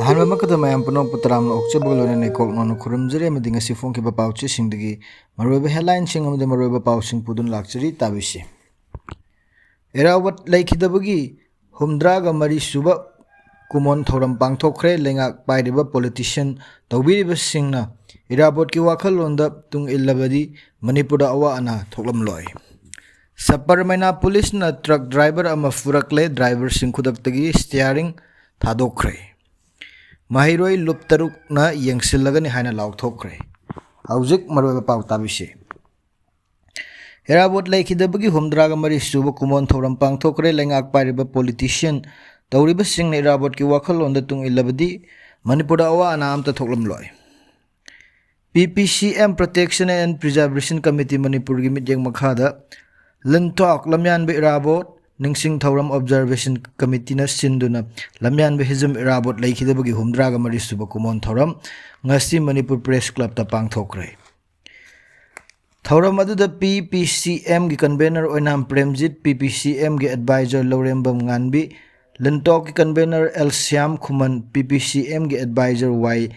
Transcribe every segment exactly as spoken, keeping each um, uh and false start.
ꯑꯍꯥꯟꯕ ꯃꯛꯇꯗ ꯃꯌꯥꯝ ꯄꯨꯝꯅꯃꯛꯄꯨ ꯇꯔꯥꯝꯅ ꯑꯣꯛꯆꯕꯒ ꯂꯣꯏꯅꯅ ꯏꯀꯣꯛ ꯅꯧꯅ ꯈꯨꯔꯨꯝꯖꯔꯤ ꯑꯃꯗꯤ ꯉꯁꯤ ꯐꯣꯡꯈꯤꯕ ꯄꯥꯎꯆꯦꯁꯤꯡꯗꯒꯤ ꯃꯔꯨꯑꯣꯏꯕ headlineꯁꯤꯡ ꯑꯃꯗꯤ ꯃꯔꯨꯑꯣꯏꯕ ꯄꯥꯎꯁꯤꯡ ꯄꯨꯗꯨꯅ ꯂꯥꯛꯆꯔꯤ꯫ ꯇꯥꯕꯤꯁꯤ꯫ ꯏꯔꯥꯕꯣꯠ ꯂꯩꯈꯤꯗꯕꯒꯤ ꯍꯨꯝꯗ꯭ꯔꯥꯒ ꯃꯔꯤ ꯁꯨꯕ ꯀꯨꯃꯣꯟ ꯊꯧꯔꯝ ꯄꯥꯡꯊꯣꯛꯈ꯭ꯔꯦ꯫ ꯂꯩꯉꯥꯛ ꯄꯥꯏꯔꯤꯕ politician ꯇꯧꯕꯤꯔꯤꯕꯁꯤꯡꯅ ꯏꯔꯥꯕꯣꯠꯀꯤ ꯋꯥꯈꯜꯂꯣꯟꯗ ꯇꯨꯡ ꯏꯜꯂꯕꯗꯤ ꯃꯅꯤꯄꯨꯔꯗ ꯑꯋꯥ ꯑꯅꯥ ꯊꯣꯛꯂꯝꯂꯣꯏ꯫ ꯁꯕꯔꯃꯩꯅꯥ ꯄꯨꯂꯤꯁꯅ truck driver ꯑꯃ ꯐꯨꯔꯛꯂꯦ꯫ Driverꯁꯤꯡ ꯈꯨꯗꯛꯇꯒꯤ steering ꯊꯥꯗꯣꯛꯈ꯭ꯔꯦ꯫ ꯃꯍꯩꯔꯣꯏ ꯂꯨꯞ ꯇꯔꯨꯛꯅ ꯌꯦꯡꯁꯤꯜꯂꯒꯅꯤ ꯍꯥꯏꯅ ꯂꯥꯎꯊꯣꯛꯈ꯭ꯔꯦ꯫ ꯍꯧꯖꯤꯛ ꯃꯔꯨꯑꯣꯏꯕ ꯄꯥꯎ ꯇꯥꯕꯤꯁꯤ꯫ ꯏꯔꯥꯕꯣꯠ ꯂꯩꯈꯤꯗꯕꯒꯤ ꯍꯨꯝꯗ꯭ꯔꯥꯒ ꯃꯔꯤ ꯁꯨꯕ ꯀꯨꯃꯣꯟ ꯊꯧꯔꯝ ꯄꯥꯡꯊꯣꯛꯈ꯭ꯔꯦ꯫ ꯂꯩꯉꯥꯛ ꯄꯥꯏꯔꯤꯕ politician ꯇꯧꯔꯤꯕꯁꯤꯡꯅ ꯏꯔꯥꯕꯣꯠꯀꯤ ꯋꯥꯈꯜꯂꯣꯟꯗ ꯇꯨꯡ ꯏꯜꯂꯕꯗꯤ ꯃꯅꯤꯄꯨꯔꯗ ꯑꯋꯥ ꯑꯅꯥ ꯑꯝꯇ ꯊꯣꯛꯂꯝꯂꯣꯏ꯫ P P C M Protection and Preservation Committee ꯃꯅꯤꯄꯨꯔꯒꯤ ꯃꯤꯠꯌꯦꯡ ꯃꯈꯥꯗ ꯂꯤꯟꯊꯣꯛ ꯂꯝꯌꯥꯟꯕ ꯏꯔꯥꯕꯣꯠ ꯅꯤꯡꯁꯤꯡ ꯊꯧꯔꯝ Observation Committeeꯅ ꯁꯤꯟꯗꯨꯅ ꯂꯝꯌꯥꯟꯕ ꯍꯤꯖꯝ ꯏꯔꯥꯕꯣꯠ ꯂꯩꯈꯤꯗꯕꯒꯤ ꯍꯨꯝꯗ꯭ꯔꯥꯒ ꯃꯔꯤ ꯁꯨꯕ ꯀꯨꯃꯣꯟ ꯊꯧꯔꯝ ꯉꯁꯤ ꯃꯅꯤꯄꯨꯔ Press Clubꯇ ꯄꯥꯡꯊꯣꯛꯈ꯭ꯔꯦ꯫ ꯊꯧꯔꯝ ꯑꯗꯨꯗ P P C Mꯒꯤ convener ꯑꯣꯏꯅꯥꯝ Premjit, P P C Mꯒꯤ advisor ꯂꯧꯔꯦꯝꯕꯝ ꯉꯥꯟꯕꯤ, ꯂꯤꯟꯊꯣꯛꯀꯤ convener L ꯁ꯭ꯌꯥꯝ ꯈꯨꯃꯟ, P P C Mꯒꯤ advisor Y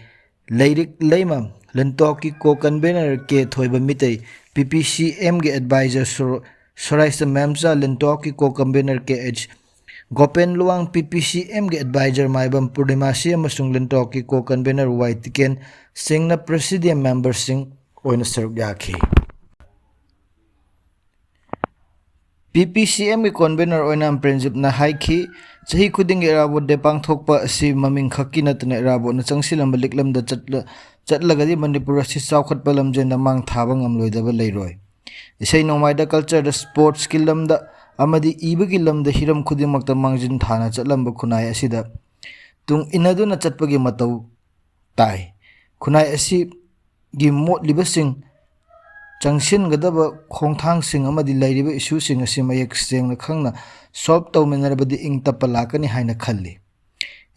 ꯂꯩꯔꯤꯛ ꯂꯩꯃ, ꯂꯤꯟꯊꯣꯛꯀꯤ co-convener K ꯊꯣꯏꯕ Meitei, P P C Mꯒꯤ advisor ꯁꯣꯔ-, ꯁꯣꯔꯥꯏꯁ ꯃꯦꯝꯆꯥ, ꯂꯤꯟꯊꯣꯛꯀꯤ co-convener K H ꯒꯣꯄꯦꯟ Luwang, P P C Mꯒꯤ advisor ꯃꯥꯏꯕꯝ ꯄꯨꯔꯅꯤꯃꯥꯁꯤ ꯑꯃꯁꯨꯡ ꯂꯤꯟꯊꯣꯛꯀꯤ co-convener Y ꯇꯤꯀꯦꯟ ꯁꯤꯡꯅ presidium memberꯁꯤꯡ ꯑꯣꯏꯅ ꯁꯔꯨꯛ ꯌꯥꯈꯤ꯫ P P C Mꯒꯤ convener ꯑꯣꯏꯅꯥꯝ ꯄ꯭ꯔꯦꯝꯖꯤꯠꯅ ꯍꯥꯏꯈꯤ, ꯆꯍꯤ ꯈꯨꯗꯤꯡꯒꯤ ꯏꯔꯥꯕꯣꯠ day ꯄꯥꯡꯊꯣꯛꯄ ꯑꯁꯤ ꯃꯃꯤꯡ ꯈꯛꯀꯤ ꯅꯠꯇꯅ ꯏꯔꯥꯕꯣꯠꯅ ꯆꯪꯁꯤꯜꯂꯝꯕ ꯂꯤꯛꯂꯝꯗ ꯆꯠꯂ-, ꯆꯠꯂꯒꯗꯤ ꯃꯅꯤꯄꯨꯔ ꯑꯁꯤ ꯆꯥꯎꯈꯠꯄ ꯂꯝꯖꯦꯜꯗ ꯃꯥꯡ ꯊꯥꯕ ꯉꯝꯂꯣꯏꯗꯕ ꯂꯩꯔꯣꯏ꯫ ꯏꯁꯩ ꯅꯣꯡꯃꯥꯏꯗ, cultureꯗ, sportsꯀꯤ ꯂꯝꯗ ꯑꯃꯗꯤ ꯏꯕꯒꯤ ꯂꯝꯗ ꯍꯤꯔꯝ ꯈꯨꯗꯤꯡꯃꯛꯇ ꯃꯥꯡꯖꯤꯟ ꯊꯥꯅ ꯆꯠꯂꯝꯕ ꯈꯨꯟꯅꯥꯏ ꯑꯁꯤꯗ ꯇꯨꯡ ꯏꯟꯅꯗꯨꯅ ꯆꯠꯄꯒꯤ ꯃꯇꯧ ꯇꯥꯏ꯫ ꯈꯨꯟꯅꯥꯏ ꯑꯁꯤꯒꯤ ꯃꯣꯠꯂꯤꯕꯁꯤꯡ, ꯆꯪꯁꯤꯟꯒꯗꯕ ꯈꯣꯡꯊꯥꯡꯁꯤꯡ ꯑꯃꯗꯤ ꯂꯩꯔꯤꯕ issueꯁꯤꯡ ꯑꯁꯤ ꯃꯌꯦꯛ ꯁꯦꯡꯅ ꯈꯪꯅ solve ꯇꯧꯃꯤꯟꯅꯔꯕꯗꯤ ꯏꯪ ꯇꯞꯄ ꯂꯥꯛꯀꯅꯤ ꯍꯥꯏꯅ ꯈꯜꯂꯤ꯫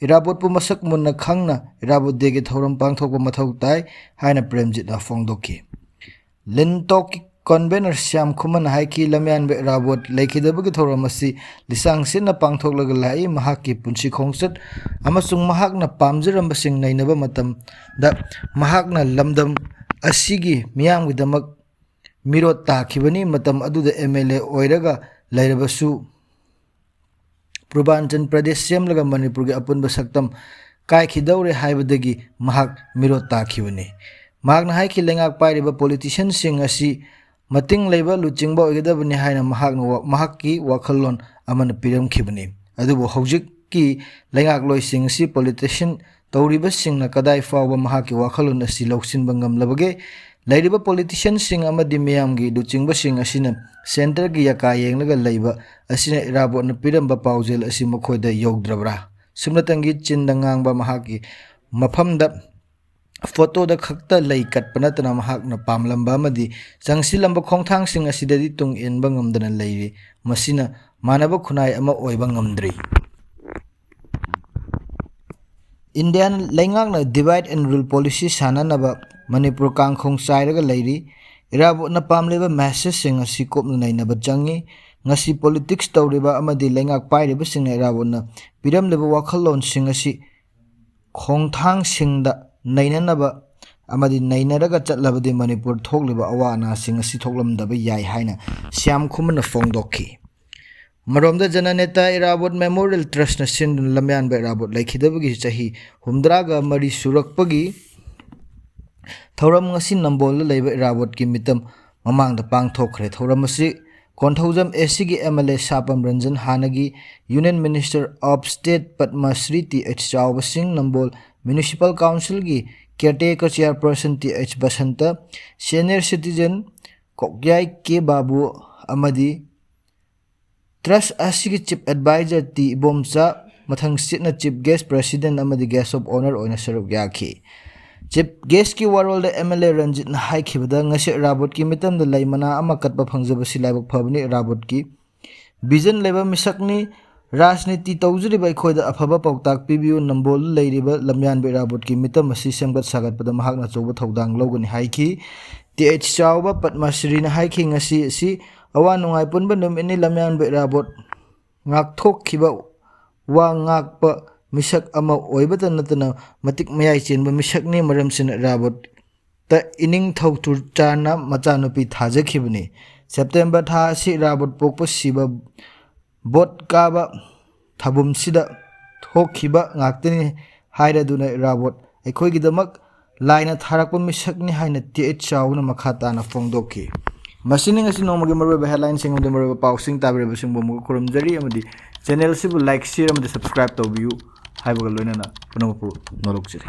ꯏꯔꯥꯕꯣꯠꯄꯨ ꯃꯁꯛ ꯃꯨꯟꯅ ꯈꯪꯅ ꯏꯔꯥꯕꯣꯠ dayꯒꯤ ꯊꯧꯔꯝ ꯄꯥꯡꯊꯣꯛꯄ ꯃꯊꯧ ꯇꯥꯏ ꯍꯥꯏꯅ ꯄ꯭ꯔꯦꯝꯖꯤꯠꯅ ꯐꯣꯡꯗꯣꯛꯈꯤ꯫ ꯂꯤꯟꯊꯣꯛꯀꯤ convener ꯁ꯭ꯌꯥꯝ ꯈꯨꯃꯟꯅ ꯍꯥꯏꯈꯤ, ꯂꯝꯌꯥꯟꯕ ꯏꯔꯥꯕꯣꯠ ꯂꯩꯈꯤꯗꯕꯒꯤ ꯊꯧꯔꯝ ꯑꯁꯤ ꯂꯤꯁꯥꯡ ꯁꯤꯠꯅ ꯄꯥꯡꯊꯣꯛꯂꯒ ꯂꯥꯛꯏ꯫ ꯃꯍꯥꯛꯀꯤ ꯄꯨꯟꯁꯤ ꯈꯣꯡꯆꯠ ꯑꯃꯁꯨꯡ ꯃꯍꯥꯛꯅ ꯄꯥꯝꯖꯔꯝꯕꯁꯤꯡ ꯅꯩꯅꯕ ꯃꯇꯝꯗ ꯃꯍꯥꯛꯅ ꯂꯝꯗꯝ ꯑꯁꯤꯒꯤ ꯃꯤꯌꯥꯝꯒꯤꯗꯃꯛ ꯃꯤꯔꯣꯠ ꯇꯥꯈꯤꯕꯅꯤ꯫ ꯃꯇꯝ ꯑꯗꯨꯗ M L A ꯑꯣꯏꯔꯒ ꯂꯩꯔꯕꯁꯨ ꯄꯨꯔꯕꯥꯟꯆꯜ ꯄ꯭ꯔꯗꯦꯁ ꯁꯦꯝꯂꯒ ꯃꯅꯤꯄꯨꯔꯒꯤ ꯑꯄꯨꯟꯕ ꯁꯛꯇꯝ ꯀꯥꯏꯈꯤꯗꯧꯔꯦ ꯍꯥꯏꯕꯗꯒꯤ ꯃꯍꯥꯛ ꯃꯤꯔꯣꯠ ꯇꯥꯈꯤꯕꯅꯤ꯫ ꯃꯍꯥꯛꯅ ꯍꯥꯏꯈꯤ, ꯂꯩꯉꯥꯛ ꯄꯥꯏꯔꯤꯕ politicianꯁꯤꯡ ꯑꯁꯤ ꯃꯇꯤꯡ ꯂꯩꯕ ꯂꯨꯆꯤꯡꯕ ꯑꯣꯏꯒꯗꯕꯅꯤ ꯍꯥꯏꯅ ꯃꯍꯥꯛꯅ ꯋꯥ-, ꯃꯍꯥꯛꯀꯤ ꯋꯥꯈꯜꯂꯣꯟ ꯑꯃꯅ ꯄꯤꯔꯝꯈꯤꯕꯅꯤ꯫ ꯑꯗꯨꯕꯨ ꯍꯧꯖꯤꯛꯀꯤ ꯂꯩꯉꯥꯛꯂꯣꯏꯁꯤꯡ ꯑꯁꯤ politician ꯇꯧꯔꯤꯕꯁꯤꯡꯅ ꯀꯗꯥꯏ ꯐꯥꯎꯕ ꯃꯍꯥꯛꯀꯤ ꯋꯥꯈꯜꯂꯣꯟ ꯑꯁꯤ ꯂꯧꯁꯤꯟꯕ ꯉꯝꯂꯕꯒꯦ? ꯂꯩꯔꯤꯕ politicianꯁꯤꯡ ꯑꯃꯗꯤ ꯃꯤꯌꯥꯝꯒꯤ ꯂꯨꯆꯤꯡꯕꯁꯤꯡ ꯑꯁꯤꯅ centreꯒꯤ ꯌꯥꯀꯥ ꯌꯦꯡꯂꯒ ꯂꯩꯕ ꯑꯁꯤꯅ ꯏꯔꯥꯕꯣꯠꯅ ꯄꯤꯔꯝꯕ ꯄꯥꯎꯖꯦꯜ ꯑꯁꯤ ꯃꯈꯣꯏꯗ ꯌꯧꯗ꯭ꯔꯕ꯭ꯔꯥ? ꯁꯨꯞꯅꯇꯪꯒꯤ ꯆꯤꯟꯗ ꯉꯥꯡꯕ ꯃꯍꯥꯛꯀꯤ ꯃꯐꯝꯗ photoꯗ ꯈꯛꯇ ꯂꯩ ꯀꯠꯄ ꯅꯠꯇꯅ ꯃꯍꯥꯛꯅ ꯄꯥꯝꯂꯝꯕ ꯑꯃꯗꯤ ꯆꯪꯁꯤꯜꯂꯝꯕ ꯈꯣꯡꯊꯥꯡꯁꯤꯡ ꯑꯁꯤꯗꯗꯤ ꯇꯨꯡ ꯏꯟꯕ ꯉꯝꯗꯅ ꯂꯩꯔꯤ꯫ ꯃꯁꯤꯅ ꯃꯥꯟꯅꯕ ꯈꯨꯟꯅꯥꯏ ꯑꯃ ꯑꯣꯏꯕ ꯉꯝꯗ꯭ꯔꯤ꯫ ꯏꯟꯗꯤꯌꯥ ꯂꯩꯉꯥꯛꯅ divide and rule policy ꯁꯥꯟꯅꯅꯕ Manipur ꯀꯥꯡꯈꯣꯡ ꯆꯥꯏꯔꯒ ꯂꯩꯔꯤ꯫ ꯏꯔꯥꯕꯣꯠꯅ ꯄꯥꯝꯂꯤꯕ messageꯁꯤꯡ ꯑꯁꯤ ꯀꯨꯞꯅ ꯅꯩꯅꯕ ꯆꯪꯏ꯫ ꯉꯁꯤ politics ꯇꯧꯔꯤꯕ ꯑꯃꯗꯤ ꯂꯩꯉꯥꯛ ꯄꯥꯏꯔꯤꯕꯁꯤꯡꯅ ꯏꯔꯥꯕꯣꯠꯅ ꯄꯤꯔꯝꯂꯤꯕ ꯋꯥꯈꯜꯂꯣꯟꯁꯤꯡ ꯑꯁꯤ ꯈꯣꯡꯊꯥꯡꯁꯤꯡꯗ ꯅꯩꯅꯅꯕ ꯑꯃꯗꯤ ꯅꯩꯅꯔꯒ ꯆꯠꯂꯕꯗꯤ ꯃꯅꯤꯄꯨꯔ ꯊꯣꯛꯂꯤꯕ ꯑꯋꯥ ꯑꯅꯥꯁꯤꯡ ꯑꯁꯤ ꯊꯣꯛꯂꯝꯗꯕ ꯌꯥꯏ ꯍꯥꯏꯅ ꯁ꯭ꯌꯥꯝ ꯈꯨꯃꯟꯅ ꯐꯣꯡꯗꯣꯛꯈꯤ꯫ ꯑꯃꯔꯣꯝꯗ ꯖꯅꯅꯦꯇꯥ ꯏꯔꯥꯕꯣꯠ Memorial Trustꯅ ꯁꯤꯟꯗꯨꯅ ꯂꯝꯌꯥꯟꯕ ꯏꯔꯥꯕꯣꯠ ꯂꯩꯈꯤꯗꯕꯒꯤ ꯆꯍꯤ ꯍꯨꯝꯗ꯭ꯔꯥꯒ ꯃꯔꯤ ꯁꯨꯔꯛꯄꯒꯤ ꯊꯧꯔꯝ ꯉꯁꯤ ꯅꯝꯕꯣꯜꯗ ꯂꯩꯕ ꯏꯔꯥꯕꯣꯠꯀꯤ ꯃꯤꯇꯝ ꯃꯃꯥꯡꯗ ꯄꯥꯡꯊꯣꯛꯈ꯭ꯔꯦ꯫ ꯊꯧꯔꯝ ꯑꯁꯤ Konthoujam ACꯒꯤ M L A ꯁꯥꯄꯝ Ranjan, ꯍꯥꯟꯅꯒꯤ Union Minister of State Padma Shri T H ꯆꯥꯎꯕꯁꯤꯡ, ꯅꯝꯕꯣꯜ Municipal Councilꯒꯤ caretaker chairperson T H Basanta, senior citizen ꯀꯣꯛꯌꯥꯏ ꯀꯦ ꯕꯥꯕꯨ ꯑꯃꯗꯤ trust ꯑꯁꯤꯒꯤ chief advisor ꯇꯤ ꯏꯕꯣꯝꯆꯥ, ꯃꯊꯪꯁꯤꯠꯅ chief guest, president ꯑꯃꯗꯤ guest of honour ꯑꯣꯏꯅ ꯁꯔꯨꯛ ꯌꯥꯈꯤ꯫ Chief guestꯀꯤ ꯋꯥꯔꯣꯜꯗ M L A ꯔꯟꯖꯤꯠꯅ ꯍꯥꯏꯈꯤꯕꯗ, ꯉꯁꯤ ꯏꯔꯥꯕꯣꯠꯀꯤ ꯃꯤꯇꯝꯗ ꯂꯩ ꯃꯅꯥ ꯑꯃ ꯀꯠꯄ ꯐꯪꯖꯕꯁꯤ ꯂꯥꯏꯕꯛ ꯐꯕꯅꯤ꯫ ꯏꯔꯥꯕꯣꯠꯀꯤ vision ꯂꯩꯕ ꯃꯤꯁꯛꯅꯤ꯫ ꯔꯥꯖꯅꯤꯇꯤ ꯇꯧꯖꯔꯤꯕ ꯑꯩꯈꯣꯏꯗ ꯑꯐꯕ ꯄꯥꯎꯇꯥꯛ ꯄꯤꯕꯤꯌꯨ꯫ ꯅꯝꯕꯣꯜꯗ ꯂꯩꯔꯤꯕ ꯂꯝꯌꯥꯟꯕ ꯏꯔꯥꯕꯣꯠꯀꯤ ꯃꯤꯇꯝ ꯑꯁꯤ ꯁꯦꯝꯒꯠ ꯁꯥꯒꯠꯄꯗ ꯃꯍꯥꯛꯅ ꯑꯆꯧꯕ ꯊꯧꯗꯥꯡ ꯂꯧꯒꯅꯤ ꯍꯥꯏꯈꯤ꯫ ꯇꯤ ꯑꯩꯆ ꯆꯥꯎꯕ ꯄꯗꯃ ꯁ꯭ꯔꯤꯅ ꯍꯥꯏꯈꯤ, ꯉꯁꯤ ꯑꯁꯤ ꯑꯋꯥ ꯅꯨꯡꯉꯥꯏ ꯄꯨꯟꯕ ꯅꯨꯃꯤꯠꯅꯤ꯫ ꯂꯝꯌꯥꯟꯕ ꯏꯔꯥꯕꯣꯠ ꯉꯥꯛꯊꯣꯛꯈꯤꯕ ꯋꯥ ꯉꯥꯛꯄ ꯃꯤꯁꯛ ꯑꯃ ꯑꯣꯏꯕꯇ ꯅꯠꯇꯅ ꯃꯇꯤꯛ ꯃꯌꯥꯏ ꯆꯦꯟꯕ ꯃꯤꯁꯛꯅꯤ꯫ ꯃꯔꯝꯁꯤꯅ ꯏꯔꯥꯕꯣꯠꯇ ꯏꯅꯤꯡꯊꯧ ꯆꯨꯔꯆꯥꯟꯅ ꯃꯆꯥꯅꯨꯄꯤ ꯊꯥꯖꯈꯤꯕꯅꯤ꯫ ꯁꯦꯞꯇꯦꯝꯕꯔ ꯊꯥ ꯑꯁꯤ ꯏꯔꯥꯕꯣꯠ ꯄꯣꯛꯄ ꯁꯤꯕ ꯚꯣꯠ ꯀꯥꯕ ꯊꯥꯕꯨꯝꯁꯤꯗ ꯊꯣꯛꯈꯤꯕ ꯉꯥꯛꯇꯅꯤ ꯍꯥꯏꯔꯗꯨꯅ ꯏꯔꯥꯕꯣꯠ ꯑꯩꯈꯣꯏꯒꯤꯗꯃꯛ ꯂꯥꯏꯅ ꯊꯥꯔꯛꯄ ꯃꯤꯁꯛꯅꯤ ꯍꯥꯏꯅ ꯇꯤ ꯑꯩꯆ ꯆꯥꯎꯕꯅ ꯃꯈꯥ ꯇꯥꯅ ꯐꯣꯡꯗꯣꯛꯈꯤ꯫ ꯃꯁꯤꯅꯤ ꯉꯁꯤ ꯅꯣꯡꯃꯒꯤ ꯃꯔꯨꯑꯣꯏꯕ headlineꯁꯤꯡ ꯑꯃꯗꯤ ꯃꯔꯨꯑꯣꯏꯕ ꯄꯥꯎꯁꯤꯡ꯫ ꯇꯥꯕꯤꯔꯤꯕꯁꯤꯡꯕꯨ ꯑꯃꯨꯛꯀ ꯈꯨꯔꯨꯝꯖꯔꯤ ꯑꯃꯗꯤ channelꯁꯤꯕꯨ like, share ꯑꯃꯗꯤ subscribe ꯇꯧꯕꯤꯌꯨ ꯍꯥꯏꯕꯒ ꯂꯣꯏꯅꯅ ꯄꯨꯝꯅꯃꯛꯄꯨ ꯅꯣꯂꯣꯛꯆꯔꯤ꯫